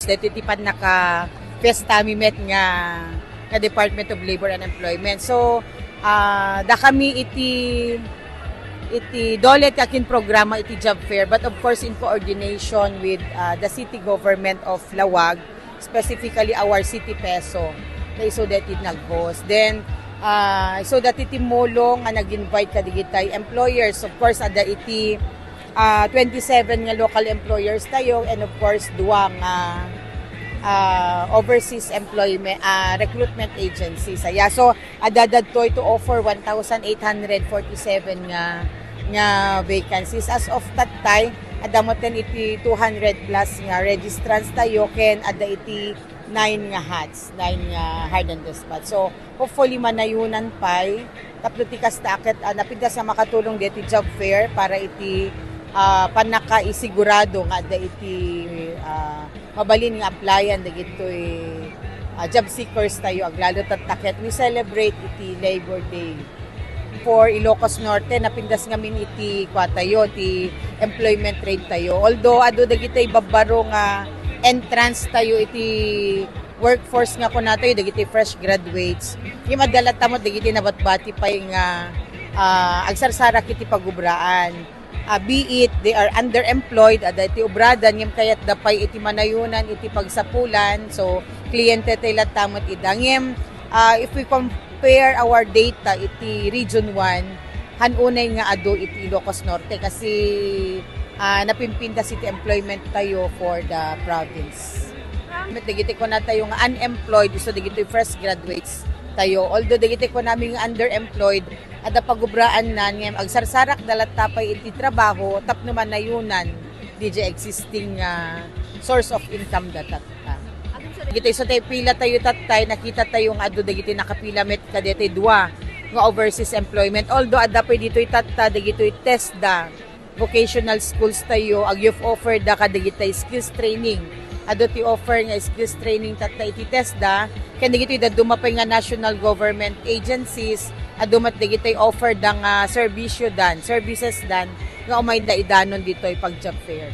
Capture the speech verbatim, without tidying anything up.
Daytoy ti pannaka-fiesta mi met nga, nga Department of Labor and Employment. So, ah, da kami iti, iti DOLE ti akin programa iti job fair, but of course in coordination with, ah, the city government of Laoag, specifically our City Peso, na isu daytoy nag-host. Then, ah, isu daytoy timmulong nga nag-invite kadagiti employers. Of course, adda iti, ah, twenty-seven nga local employers tayo, and of course, dua nga, ah, overseas employment, ah, recruitment agencies. Aya, so, adda daytoy to offer one thousand eight hundred forty-seven nga, nga vacancies. As of tattay, adda metten iti two hundred plus nga registrants tayo, ken adda iti nine nga hats, nine nga hard on the spot. So, hopefully, manayunan pay, tapno ti kasta a ket, ah, napintas nga makatulong daytoy job fair para iti, ah, pannakaisigurado nga adda iti, ah, mabalin nga applyan dagitoy, ah, job seekers tayo, aglalo tatta ket we celebrate iti Labor Day for Ilocos Norte. Napintas ngamin iti kua tayo, ti employment rate tayo. Although adu dagiti babbaro nga entrance tayo iti workforce nga kuna tayo, dagiti fresh graduates. Ngem adda latta met dagiti nabatbati pay nga, ah, agsarsarak iti pagubraan. Ah, be it they are underemployed, adda iti ubrada, ngem kayatda pay iti manayunan iti pagsapulan. So, kliyente tayo latta met ida. Ngem, ah, if we compare our data iti Region one, han unay nga adu iti Ilocos Norte kasi, ah, napimpintas iti employment tayo for the province. Met dagiti kuna tayo nga unemployed, isu dagiti fresh graduates tayo. Although dagiti kunami nga underemployed, adda pagubraanna, ngem agsarsarakda latta pay iti trabaho tapno manayunan diay existing, ah, source of income da tatta. Dagitoy, isu tayo pila tayo tattay, nakita tayo nga adu dagiti nakapila met kadaytoy dua nga overseas employment. Although adda pay ditoy tatta, dagitoy TESDA vocational schools tayo, ag-youth offer da kadagiti skills training. Adu ti offer nga skills training tatta iti TESDA, ken dagitoy dadduma pay nga national government agencies, adu met dagiti offer da nga serbisyo dan, services dan, nga umayda idanon ditoy pag-job fair.